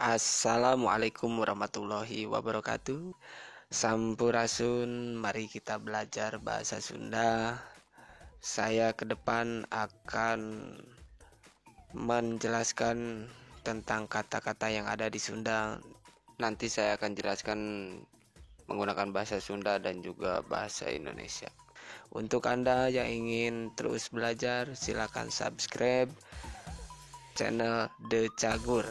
Assalamualaikum warahmatullahi wabarakatuh. Sampurasun, mari kita belajar bahasa Sunda. Saya ke depan akan menjelaskan tentang kata-kata yang ada di Sunda. Nanti saya akan jelaskan menggunakan bahasa Sunda dan juga bahasa Indonesia. Untuk Anda yang ingin terus belajar, silakan subscribe channel The Cagur.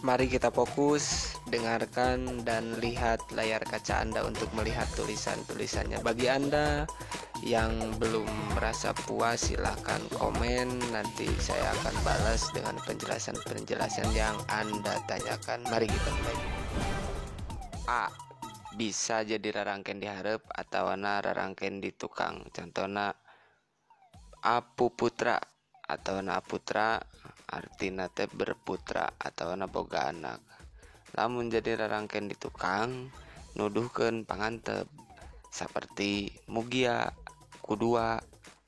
Mari kita fokus, dengarkan dan lihat layar kaca Anda untuk melihat tulisan-tulisannya. Bagi Anda yang belum merasa puas, silahkan komen, nanti saya akan balas dengan penjelasan-penjelasan yang Anda tanyakan. Mari kita mulai. A. Bisa jadi rarangken di hareup atawana rarangken di tukang. Contohna Apu Putra atawana Aputra, artina teh berputra atawana boga anak. Lamun jadi rarangken di tukang, nuduhkeun pangantep seperti Mugia, Kudua,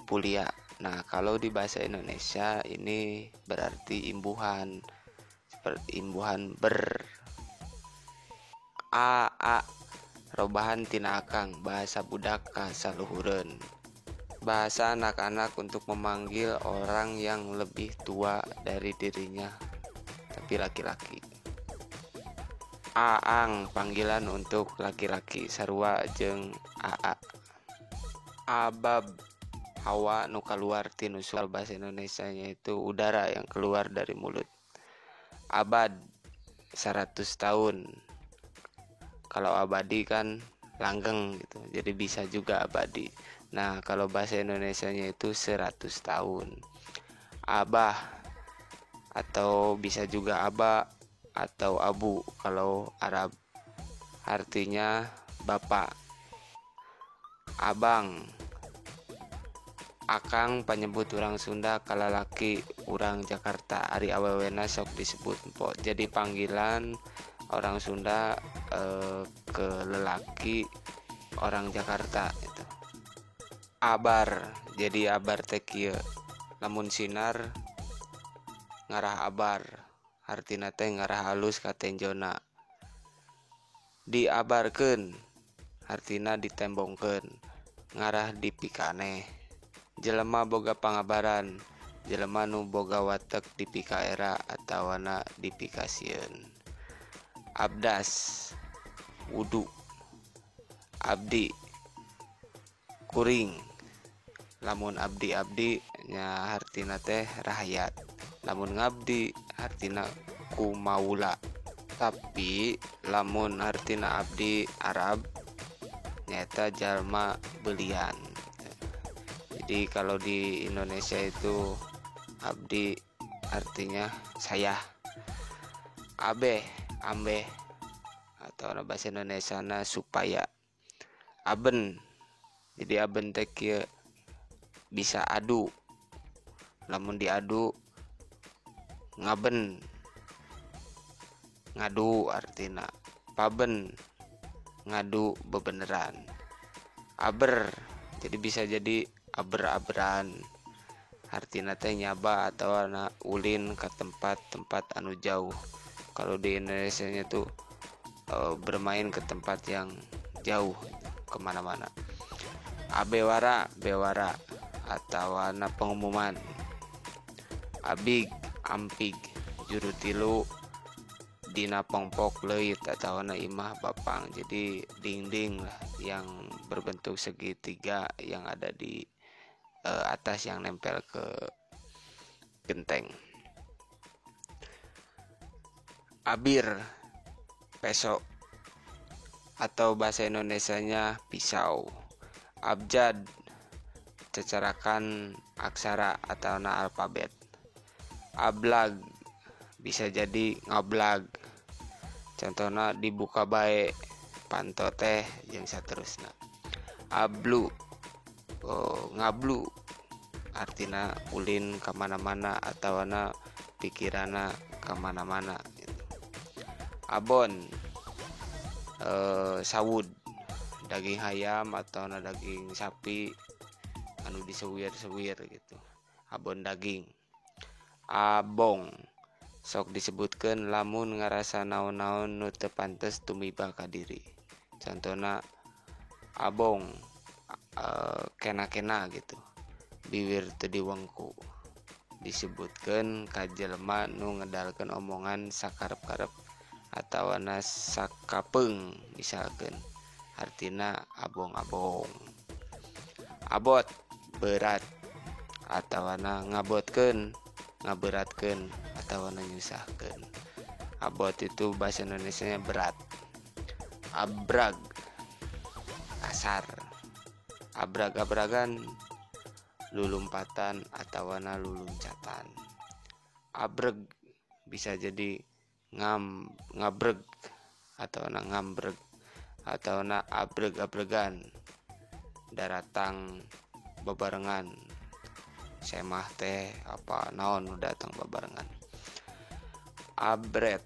Pulia. Nah, kalau di bahasa Indonesia ini berarti imbuhan, seperti imbuhan ber. A, a robahan tina akang, bahasa budak kasaluhureun. Bahasa anak-anak untuk memanggil orang yang lebih tua dari dirinya, tapi laki-laki. Aang, panggilan untuk laki-laki, sarua jeung aa. Abab, hawa nu kaluar ti nusul, bahasa Indonesianya itu udara yang keluar dari mulut. Abad, 100 tahun. Kalau abadi kan langgeng gitu, jadi bisa juga abadi. Nah, kalau bahasa Indonesianya itu 100 tahun. Abah atau bisa juga aba atau abu kalau Arab, artinya bapak. Abang, akang penyebut orang Sunda kalalaki urang Jakarta, ari awewena sok disebut empok. Jadi panggilan orang Sunda ke lelaki orang Jakarta itu. Abar, jadi abar teh kieu. Lamun sinar ngarah abar, artina teh ngarah halus ka tenjona. Diabarkeun artina ditembongkeun, ngarah dipikaneh. Jelema boga pangabaran, jelema nu boga watek dipikaera atawana dipikasieun. Abdas, wudu. Abdi, kuring. Lamun abdi-abdi nya hartina teh rakyat, lamun ngabdi hartina kumaula. Tapi lamun hartina abdi Arab nyaeta jalma belian. Jadi kalau di Indonesia itu abdi artinya saya. Abeh, ambeh atau bahasa Indonesia na supaya. Aben, jadi aben teh kieu bisa adu. Lamun diadu ngaben, ngadu artina. Paben, ngadu bebeneran. Aber, jadi bisa jadi aber-aberan, artina teh nyaba atau ana ulin ke tempat-tempat anu jauh. Kalau di Indonesia-nya tuh bermain ke tempat yang jauh, kemana-mana. Abewara, bewara atau ana pengumuman. Abig, ampig, juru tilu dina pongpok leuit atau ana imah bapang. Jadi dinding lah yang berbentuk segitiga yang ada di atas yang nempel ke genteng. Abir, peso atau bahasa Indonesianya pisau. Abjad, cecarakan aksara atau na alfabet. Ablag, bisa jadi ngablag. Contohnya dibuka bae, panto teh jeung saterusna. Ablu, ngablu artina ulin kamana-mana atawana pikirana kamana-mana gitu. Abon, sawud, daging ayam atau na daging sapi anu disewir-sewir gitu, abon daging. Abong, Sok disebutkeun lamun ngarasa naon-naon nu teu pantes tumiba ka diri. Contohna abong, kena-kena gitu, biwir teu diwengku. Disebutkeun ka jelema nu ngedalkeun omongan sakarep-karep atawana sakapeung misalkeun, artina abong-abong. Abot berat atawana ngabotkeun, ngaberatkeun atawana nyusahkeun. Abot itu bahasa Indonesianya berat. Abrag kasar. Abrag-abragan lulumpatan atawana luluncatan. Abreg bisa jadi ngabreg atawana ngambreg atawana abreg-abregan, daratang babarengan. Semah teh apa naon nu datang babarengan. Abret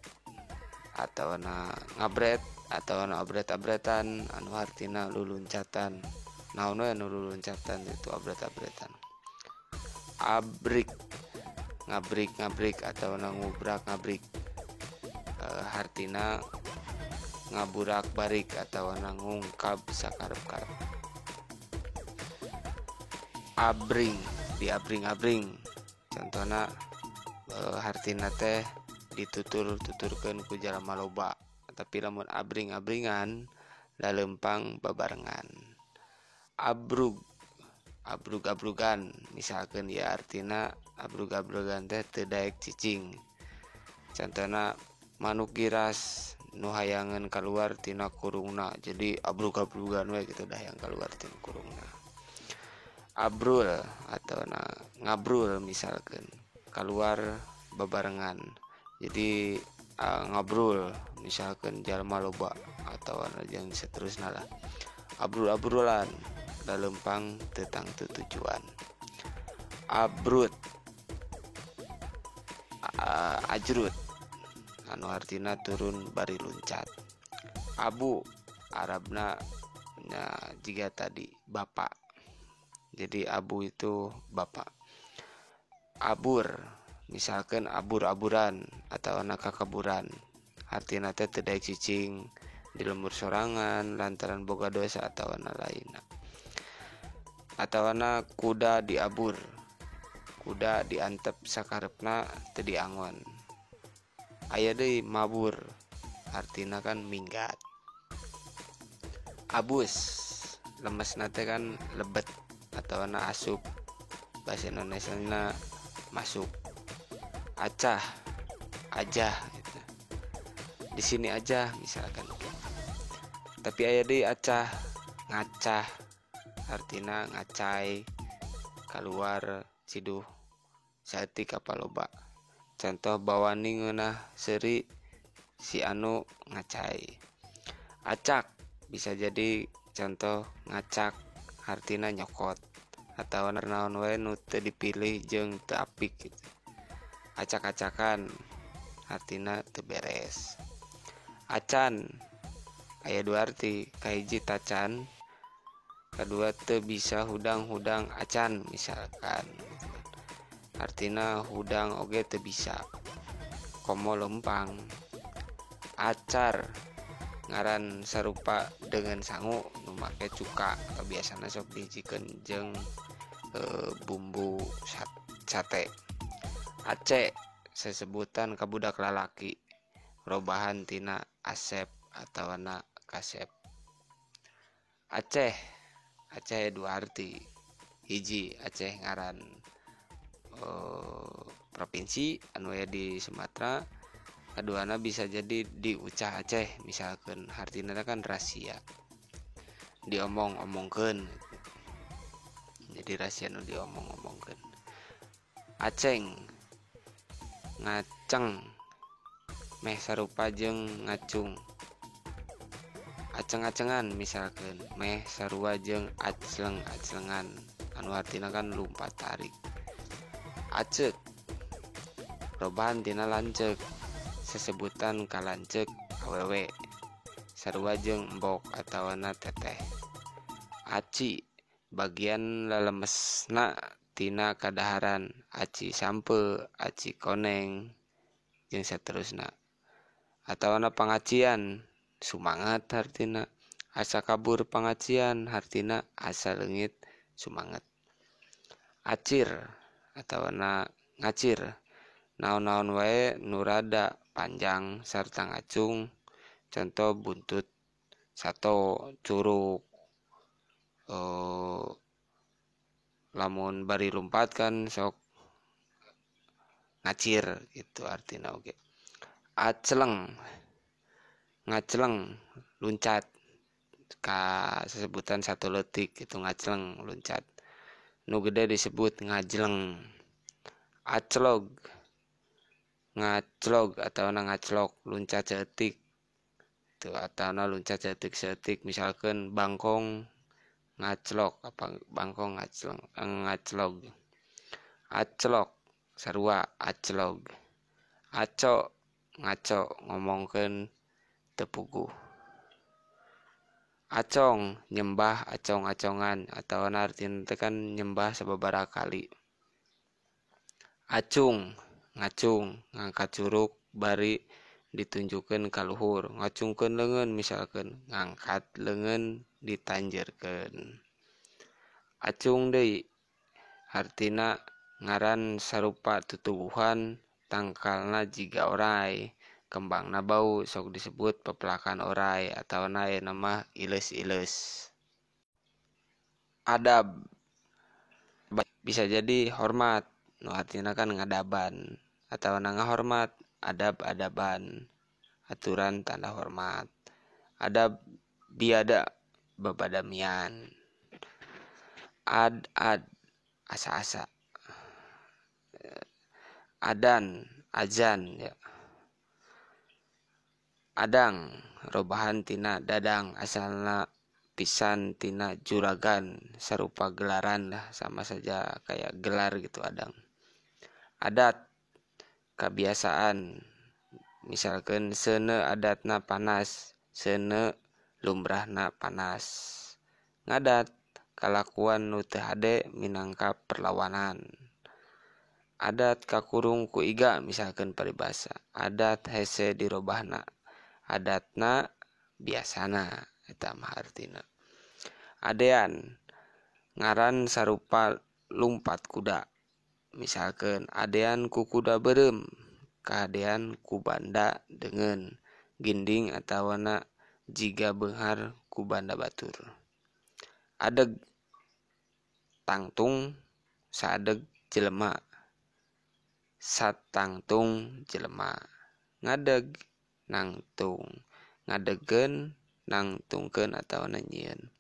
atawana ngabret atawana abret-abretan anu hartina luluncatan. Naon we anu luluncatan itu abret-abretan. Abrik ngabrik-ngabrik atawana ngubrak-ngabrik, hartina ngaburak-barik atawana ngungkab sakarep-karep. Abring diabring-abring, contohna hartina teh ditutur-tuturkeun ku jalma loba, tapi lamun abring-abringan lalempang babarengan. Abrug abrug-abrugan misalkeun ya, artina abrug-abrugan teh teu daek cicing. Contohna manuk giras nu hayangeun kaluar tina kurungna, jadi abrug-abrugan we gitu dah yang kaluar tina kurungna. Abrul atau na ngabrul misalkan keluar babarengan, jadi ngabrul misalkan jalma loba atau jeung seterusna lah. Abrul-abrulan lalempang tetang tujuan. Abrut ajrut anu artina turun bari luncat. Abu Arabna nya jiga tadi bapak, jadi abu itu bapak. Abur misalkan abur-aburan atau anak kakaburan, artina teh teu daek cicing di lembur sorangan lantaran boga dosa atau anak lainna. Atawana kuda diabur, kuda diantep sakarepna teu diangon. Aya deui mabur, artina kan minggat. Abus lemesna teh kan lebet atau na asup, bahasa Indonesianya masuk. Acah aja gitu. Di sini aja misalkan gitu. Tapi aya deui acah ngacah, artina ngacai keluar ciduh saeutik apa loba. Contoh bawani ngeunah seuri si anu ngacai. Acak bisa jadi contoh ngacak, artina nyokot atau naon wae nu teu dipilih jeung teu apik gitu. Acak-acakan artina teu beres. Acan aya dua arti, kahiji tacan, kedua teu bisa hudang-hudang acan misalkan gitu. Artina hudang oge teu bisa komo lempang. Acar ngaran sarupa dengan sangu nu make cuka, biasana sok dihijikeun jeung bumbu sate. Ace sesebutan ka budak lalaki, robahan tina asep atawana kasep. Aceh Aceh dua arti, hiji Aceh ngaran provinsi anu aya di Sumatera, kaduana bisa jadi di Ucah Aceh misalkan, artina kan rahasia diomong-omongkeun, jadi rahasia nu diomong-omongkeun. Aceng ngaceng meh sarupa jeung ngacung. Aceng-acengan misalkan meh sarua jeung acleng-aclengan anu artina kan lumpat tarik. Acek robahan tina lanceuk, sesebutan ka lanceuk awewe sarua jeung embok atawana teteh. Aci bagian lelemesna tina kadaharan, aci sampe, aci koneng. jeung saterusna. Atawana pangacian sumangat hartina, asa kabur pangacian hartina asa leungit sumanget. Acir atawana ngacir, naon-naon wae nu rada panjang sarta ngacung, contoh buntut sato, curug, lamun bari lumpat kan sok ngacir gitu artina oge. Acleng, ngacleng luncat ka sesebutan satu leutik gitu, ngacleng luncat. Nu gede disebut ngajleng. Aclog, ngaclog atawa ngaclok luncat saeutik itu, atawa luncat saeutik-saeutik, misalkan bangkong ngaclok apa bangkong ngacleng ngaclog. Aclok sarua aclog. Aco ngaco ngomongkeun teu puguh. Acong nyembah acong-acongan atawa artina teh kan nyembah sababaraha kali. Acung ngacung ngangkat curug bari ditunjukkeun ka luhur, ngacungkeun leungeun misalkeun ngangkat leungeun ditanjeurkeun. Acung deui hartina ngaran sarupa tutuwuhan, tangkalna jiga orai, kembangna bau, sok disebut pepelakan orai atawa ayeuna mah ileus-ileus. Adab bisa jadi hormat, nu artina kan ngadaban atawa ngahormat, adab-adaban, aturan tanda hormat. Adab biada babadamian. Ad-ad asa-asa. Adan azan ya. Adang robahan tina dadang, asalna pisan tina juragan, sarupa gelaran lah, sama saja kayak gelar gitu adang. Adat kebiasaan, misalkan seuneu adatna panas, seuneu lumrahna panas. Ngadat kalakuan nu teu hade minangka perlawanan. Adat kakurung ku iga misalkan paribasa, adat hese dirobahna, adatna biasana eta mah artina. Adean ngaran sarupa lumpat kuda, misalkan adean ku kuda beureum, kahadean ku banda deungeun, ginding atawana jiga beunghar ku banda batur. Adeg tangtung saadeg jelema, satangtung jelema. Ngadeg nangtung, ngadegeun nangtungkeun atawa nyieun,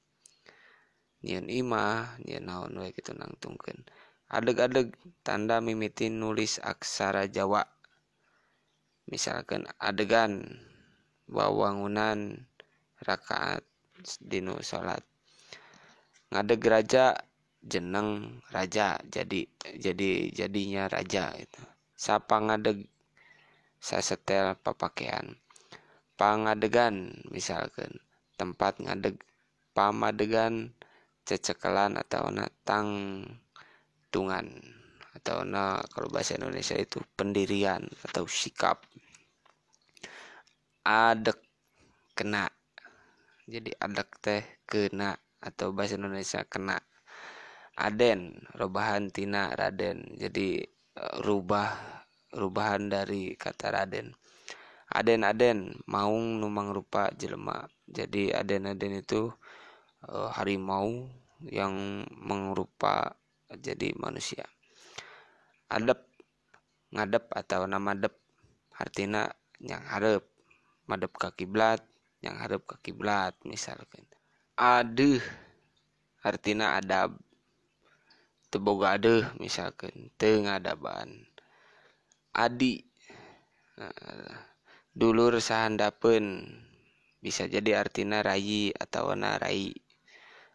nyieun imah, nyieun naon we kitu nangtungkeun. Adeg-adeg tanda mimiti nulis aksara Jawa, misalkan adegan wawangunan rakaat dinu salat. Ngadeg raja jeneng raja, jadi jadinya raja gitu. Sapangadeg sasetel papakean. Pangadegan misalkan tempat ngadeg. Pamadegan cecekelan atau na tangtungan atau na kalau bahasa Indonesia itu pendirian atau sikap. Adek kena, jadi adek teh kena atau bahasa Indonesia kena. Aden robahan tina Raden, jadi rubahan dari kata Raden. Aden-aden maung nu mangrupa jelema, jadi aden-aden itu harimau yang mengrupa jadi manusia. Adep ngadep atau namadep artina yang hareup, madep ka kiblat, yang hareup ka kiblat misalkan. Adeuh artina adab, teu boga adeuh misalkan teu ngadaban. Adi dulur sahandapeun, bisa jadi artina rayi atawa rai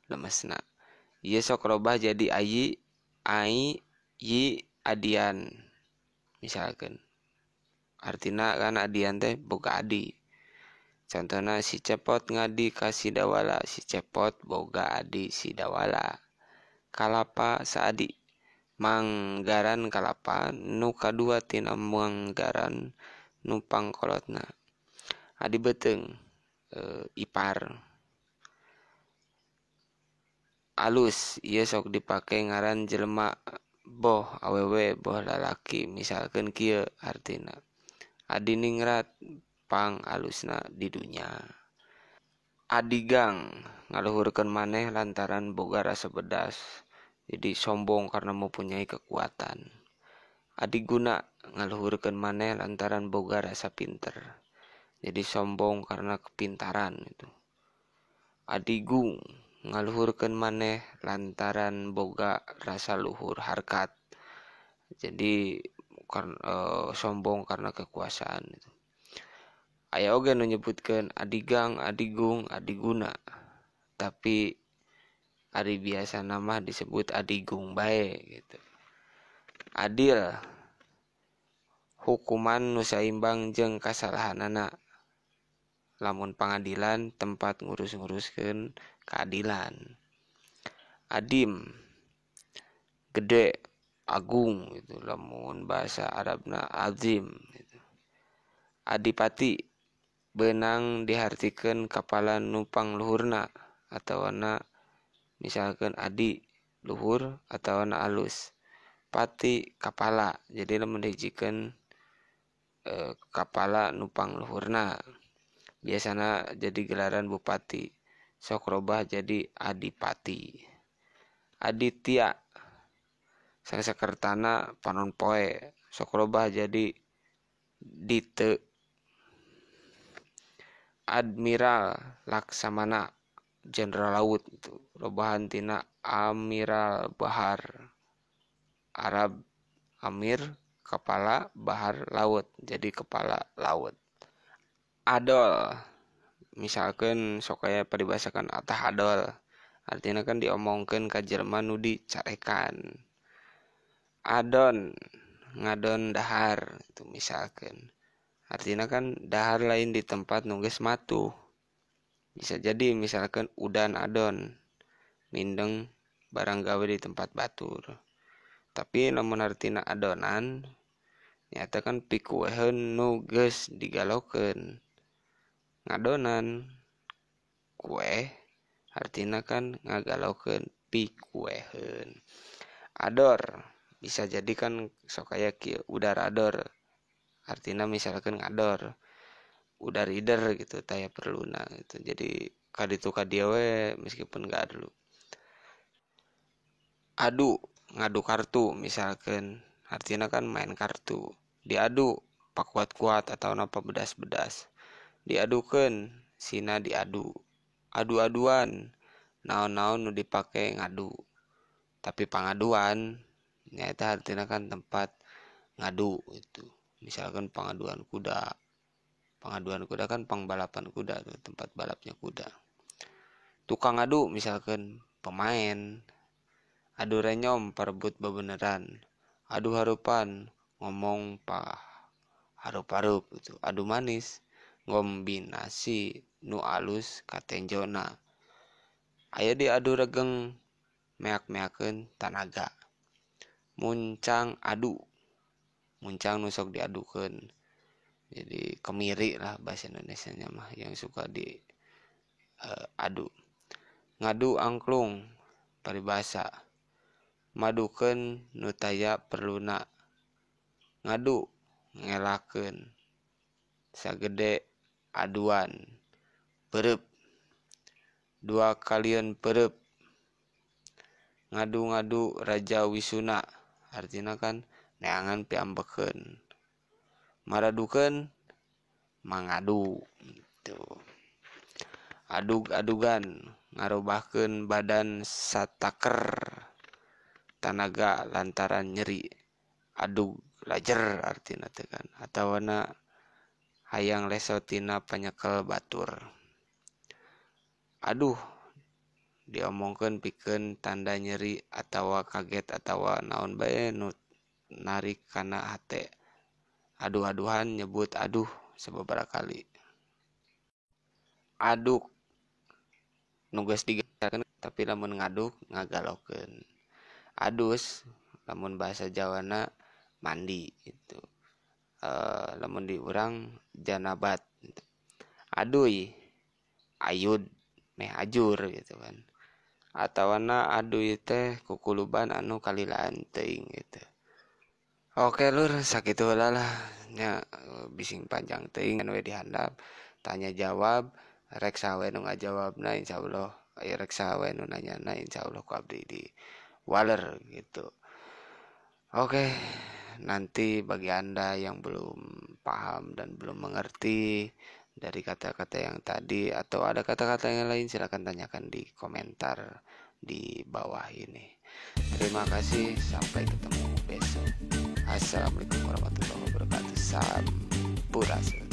lemesna. Ieu sok robah jadi ayi, ai, yi, adian misalkan. Artina kan adian teh boga adi. Contohna si Cepot ngadi ka si Dawala, si Cepot boga adi si Dawala. Kalapa saadi, manggaran kalapa nu kadua tina manggaran nu pangkolotna. Adi beuteung ipar. Alus ieu sok dipake ngaran jelema boh awewe boh lalaki misalkeun kieu artina. Adiningrat pang alusna di dunya. Adigang ngaluhurkeun maneh lantaran boga rasa bedas. Jadi sombong karena mempunyai kekuatan. Adiguna ngaluhurkeun maneh lantaran boga rasa pinter. Jadi sombong karena kepintaran itu. Adigung ngaluhurkeun maneh lantaran boga rasa luhur harkat. Jadi sombong karena kekuasaan itu. Aya oge nu nyebutkeun adigang, adigung, adiguna. Tapi ari biasana mah disebut adigung bae gitu. Adil hukuman nu saimbang jeung kasalahanana. Lamun pangadilan tempat ngurus-nguruskeun keadilan. Adim gede agung gitu, lamun bahasa Arabna azim gitu. Adipati beunang dihartikeun kapala nu pangluhurna atawana misalkeun adi luhur atawana alus. Pati kapala, jadi lamun dihijikeun kapala nu pangluhurna biasana jadi gelaran bupati, sok robah jadi adipati. Aditya sangsakertana panon poe, sok robah jadi dite. Admiral Laksamana jenderal laut itu robahan tina Amiral Bahar Arab, amir kepala, bahar laut, jadi kepala laut. Adol misalkan sok aya paribasakan atah adol, artinya kan diomongkeun ka jelema nu dicarekan. Adon ngadon dahar itu misalkan, artinya kan dahar lain di tempat nu geus matuh. Bisa jadi misalkan udan adon mindeng barang gawe di tempat batur. Tapi lamun artina adonan nyata kan pikueheun nu geus digalokeun. Ngadonan kue artina kan ngagalokeun pikueheun. Ador bisa jadi kan sok aya kieu udar ador, artina misalkan ngador udar ider gitu taya perluna gitu. Jadi kaditu kadieu we meskipun gak dulu. Adu ngadu kartu misalkan, artinya kan main kartu. Diadu pakuat-kuat atau napa bedas-bedas. Diadukeun sina diadu. Adu-aduan naon-naon nu dipake ngadu. Tapi pangaduan nyaeta artinya kan tempat ngadu itu. Misalkan pangaduan kuda. Pangaduan kuda kan pangbalapan kuda, tempat balapnya kuda. Tukang ngadu misalkan pemain. Adu renyom parebut bebeneran. Adu harupan ngomong pa harup-harup gitu. Adu manis ngombinasi nu alus katenjona. Aya di adu regeng meak-meakeun tanaga. Muncang adu, muncang nu sok diadukeun. Jadi kemiri lah bahasa Indonesianya mah, yang suka di adu. Ngadu angklung paribasa. Madukeun nu taya perluna. Ngadu ngelakeun sagede aduan. Pereup dua kalieun pereup. Ngadu-ngadu raja wisuna artinya kan neangan piambekeun. Maradukeun mangadu gitu. Adug-adugan ngarobahkeun badan sataker tanaga lantaran nyeri. Adug lajer artina teh kan, atawana hayang leso tina panyekel batur. Aduh diomongkeun pikeun tanda nyeri atawa kaget atawa naon bae nu narik kana hate. Aduh-aduhan nyebut aduh sababaraha kali. Aduk nu geus digawekeun tapi lamun ngaduk ngagalokeun. Adus lamun bahasa Jawana mandi itu. Lamun di urang janabat. Aduy ayud meh ajur gitu kan. Atawana aduy teh kukuluban anu kalilaan teuing gitu. Oke lur, sakitu heula lah nya, bising panjang teuing we dihandap tanya jawab rek saha we nu ngajawabna insyaallah, rek saha we nu nanyana insyaallah ku abdi di waler gitu. Oke, nanti bagi Anda yang belum paham dan belum mengerti dari kata-kata yang tadi atau ada kata-kata yang lain, silakan tanyakan di komentar di bawah ini. Terima kasih, sampai ketemu besok. Assalamualaikum warahmatullahi wabarakatuh. Sampurasun.